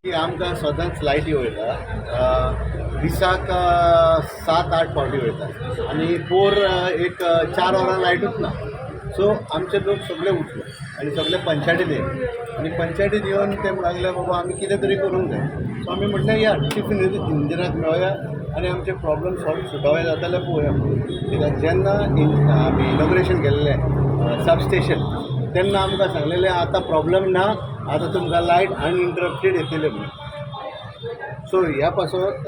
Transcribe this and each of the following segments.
की आमकां सदांच लायटी वयता. दिसाक 7-8 फावटी वयता आनी पोर एक 4 वरां लायटूच ना. सो आमचे लोक सगळे उठले आनी सगळे पंचायतीन येयले आनी पंचायतीन येवन ते म्हणूंक लागले, बाबा, आमी कितें तरी करूंक जाय. सो आमी म्हटलें, या, चीफ इंजिनियराक मेळोया आनी आमचे प्रॉब्लम सॉल्व सुटावे जाता जाल्यार पळोवया. कित्याक जेन्ना आमी इनॉग्रेशन केल्लें सब स्टेशन, तेन्ना आमकां सांगलेलें, आतां प्रॉब्लम ना, आतां तुमकां लायट अनइंटरप्टेड येतले म्हणून. सो ह्या पासत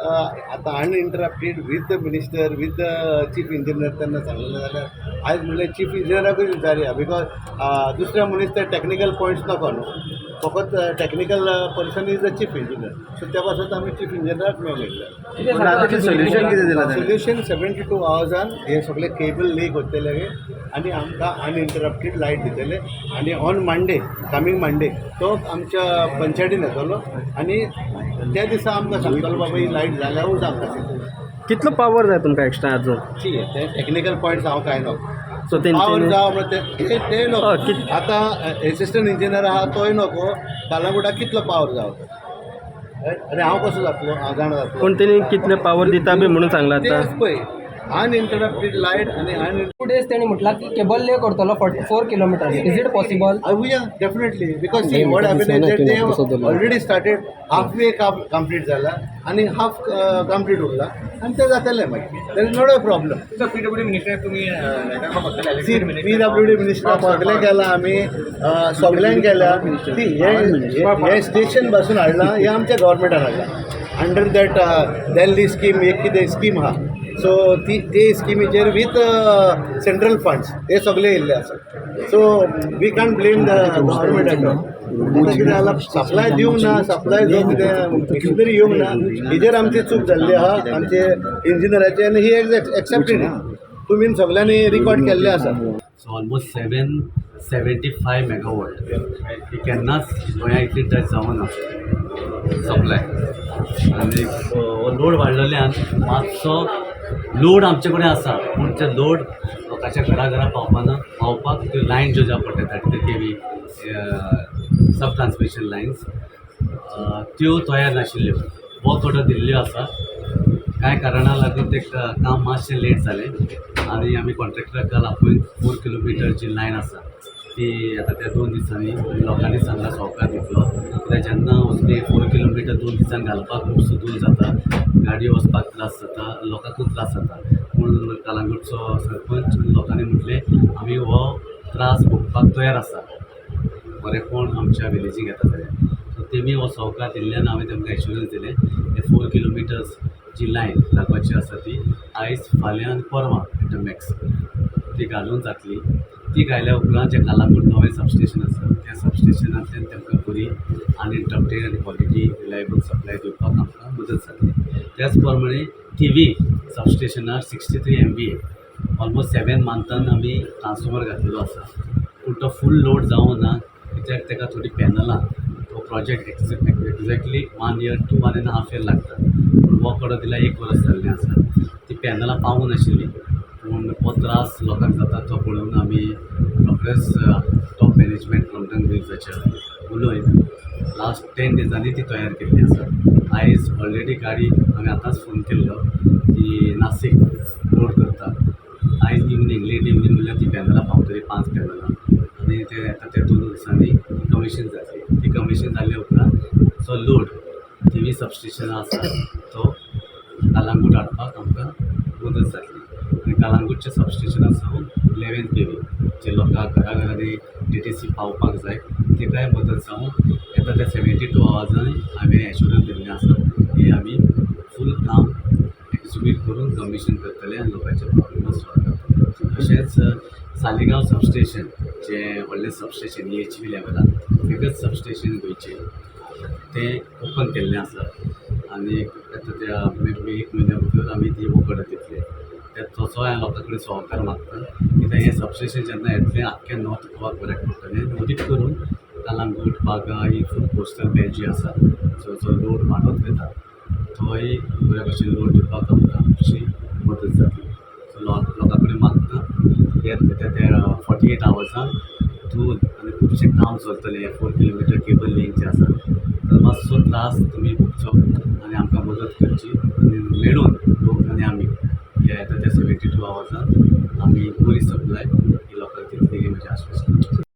आतां uninterrupted with the minister, with the chief engineer तेन्ना सांगलेलें जाल्यार आयज म्हणल्यार चीफ इंजिनियराकूय विचारया, because दुसऱ्या मनीस ते टॅक्निकल पॉयंट्स नाका न्हू, फकत technical person is the chief engineer. So त्या पासत आमी चीफ इंजिनियराक मेळ्ळे. आतां सोल्युशन कितें दिलां ताणें? सोल्युशन, 72 आवर्सान हे सगळे केबल लीक जातले आनी आमकां अनइंटरप्टेड लायट दितले आनी ऑन मंडे, कमींग मंडे तो आमच्या पंचायतीन येतलो आनी त्या दिसा आमकां सांगतलो, बाबा, ही लायट जाल्यारूच आमकां. कितलो पावर जाय तुमकां एक्स्ट्रा अजून? ठीक आहे, ते टेक्निकल पॉयंट्स हांव कांय नको. सो पावर तेंचे जावं म्हळ्यार ते ते नको. हय, आतां एसिस्टंट इंजिनियर आहा तोय नको कालांगुटा कितलो पावर जावं तो. आनी हांव कसो जातलो? हांव जाणा जातलो. पूण तेणी कितले पावर दिता बी म्हणून सांगलां आतां. तेच पळय, अनइंटरप्टेड लायट आनी अन 2 डेज तेणी म्हटलां की केबल ले करतलो 44 kilometre. Is it possible? Yeah, definitely. Because see, what happened is that they have already started, halfway complete जाला आनी हाफ कंप्लीट उरला आनी ते जातले मागीर. There is not a problem. PWD minister तुम्ही सी, पीडब्ल्यूडी मिनिस्टर सगळें केलां आमी, सगल्यांक केल्या. सी, हे हे स्टेशन पासून हाडलां, हें आमच्या गव्हर्मेंटान हाडलां अंडर that Delhi scheme, एक कितें स्कीम आहा. सो ती ते स्किमीचेर विथ सेंट्रल फंड्स हे सगळे येयल्ले आसा. So we can't blame the government at all. आतां कितें जालां, सप्लाय दिवंक ना, सप्लाय जो कितें मशिनरी येवंक ना, हेजेर आमची चूक जाल्ली आहा, आमचे इंजिनियराचे, आनी ही एक्सेप्टेड तुमी सगळ्यांनी रिकॉर्ड केल्ले आसा. So almost 775 megawatt ही केन्नाच गोंया इतली टच जावना सप्लाय. आनी हो लोड वाडलेल्यान मातसो लोड आमचे कडेन आसा, पूण ते लोड लोकांच्या घरा घरा पावपाना. पावपाक त्यो लायन ज्यो जाय पडटा, 33 KV सब ट्रान्समिशन लायन्स, त्यो तयार नाशिल्ल्यो. वर्क ऑर्डर दिल्ल्यो आसा. कांय कारणां लागून तें काम मातशें लेट जालें आनी आमी कॉन्ट्रॅक्टराक काल आपोवन 4 किलोमिटर जी लायन आसा ती आतां त्या 2 दिसांनी लोकांनी सांगलां, सहकार दितलो. कित्याक जेन्ना वचपी 4 किलोमिटर 2 दिसान घालपाक खूब सुदूर जाता, गाडयो वचपाक त्रास जाता, लोकांकूय त्रास जाता. पूण कलांगूटचो सरपंच, लोकांनी म्हटलें, आमी हो त्रास भोगपाक तयार आसा, बरेंपण आमच्या विलेजीक येता जाल्यार. सो तेमी हो सहकार दिल्ल्यान हांवें तेमकां एश्युरन्स दिलें, हे 4 किलोमिटर्स जी लायन घालपाची आसा ती आयज, फाल्यां आनी परवां एट the max ती घालून जातली. ती घायल्या उपरांत जें कालांगूट नवें सबस्टेशन आसा, त्या सबस्टेशनांतल्यान तेमकां बरी अनइंटरप्टेड आनी क्वॉलिटी रिलायबल सप्लाय दिवपाक आमकां मदत जातली. त्याच प्रमाणे थिवी सबस्टेशनार 63 MVA, almost 7 मंथान आमी ट्रान्सफॉर्मर घातलेलो आसा, पूण तो फूल लोड जावं ना, कित्याक ताका थोडीं पॅनलां, तो project exactly one year to one and half year लागता, पूण वर्क ऑर्डर दिल्यार एक वर्स जाल्लें आसा. ती पॅनलां पावूंक नाशिल्लीं, पूण हो त्रास लोकांक जाता तो पळोवन आमी रोखडेच टॉप मॅनेजमेंट क्रॉम्पटन ग्रीव्साच्या उलोवन लास्ट 10 डेजांनी ती तयार केल्ली आसा. आयज ऑलरेडी गाडी, हांवें आतांच फोन केल्लो, ती नासीक लोड करता. आयज इवनींग, लेट इवनींग म्हणल्यार ती पॅनलां पावतली, पांच पॅनलां, आनी ते आतां ते 2 दिसांनी ती कमिशन जातली. ती कमिशन जाल्या उपरांत जो लोड थिवी सबस्टेशनार आसा तो कालांगूट हाडपाक आमकां मदत जातली आनी कालांगूटच्या सबस्टेशना सावन 11 केवी जे लोकांक घरा घरांनी डीटीसी पावपाक जाय, तेकाय मदत जावन येता त्या 72 आवर्सांनी हांवें एश्युरन्स दिल्लें आसा की आमी फूल काम एक्जिक्यूट करून कमिशन करतले आनी लोकांचे प्रॉब्लम सॉल्व करतले. तशेंच सालिगांव सबस्टेशन जें व्हडलें सबस्टेशन ईएचवी लेवलार एकच सबस्टेशन गोंयचें, तें ओपन केल्लें आसा आनी आतां त्या मे बी एक म्हयन्या भितर आमी ती ऑर्डर दितले. ते तसोय हांवें लोकां कडेन सहकार मागता, कित्याक हें सबस्टेशन जेन्ना येतलें, आख्खें नॉर्थ गोवाक बऱ्याक पडटलें आनी अदीक करून कलांगूट, बागा ही फूल कोस्टल बेल्ट जी आसा, जो जो लोड वाडत वता, तोय बऱ्या भशेन लोड दिवपाक आमकां खुबशी मदत जातली. सो लोकां कडेन मागता, येता त्या 48 आवर्सान दोन आनी खुबशें काम चलतलें. हें 4 किलोमिटर केबल लिंक जें आसा. तर मातसो त्रास तुमी भोगचो आनी आमकां मदत करची आनी मेळून लोक आनी आमी हे येता त्या 72 आवर्सान आमी बरी सप्लाय ही लोकांक दितली ही म्हजें आश्वासन.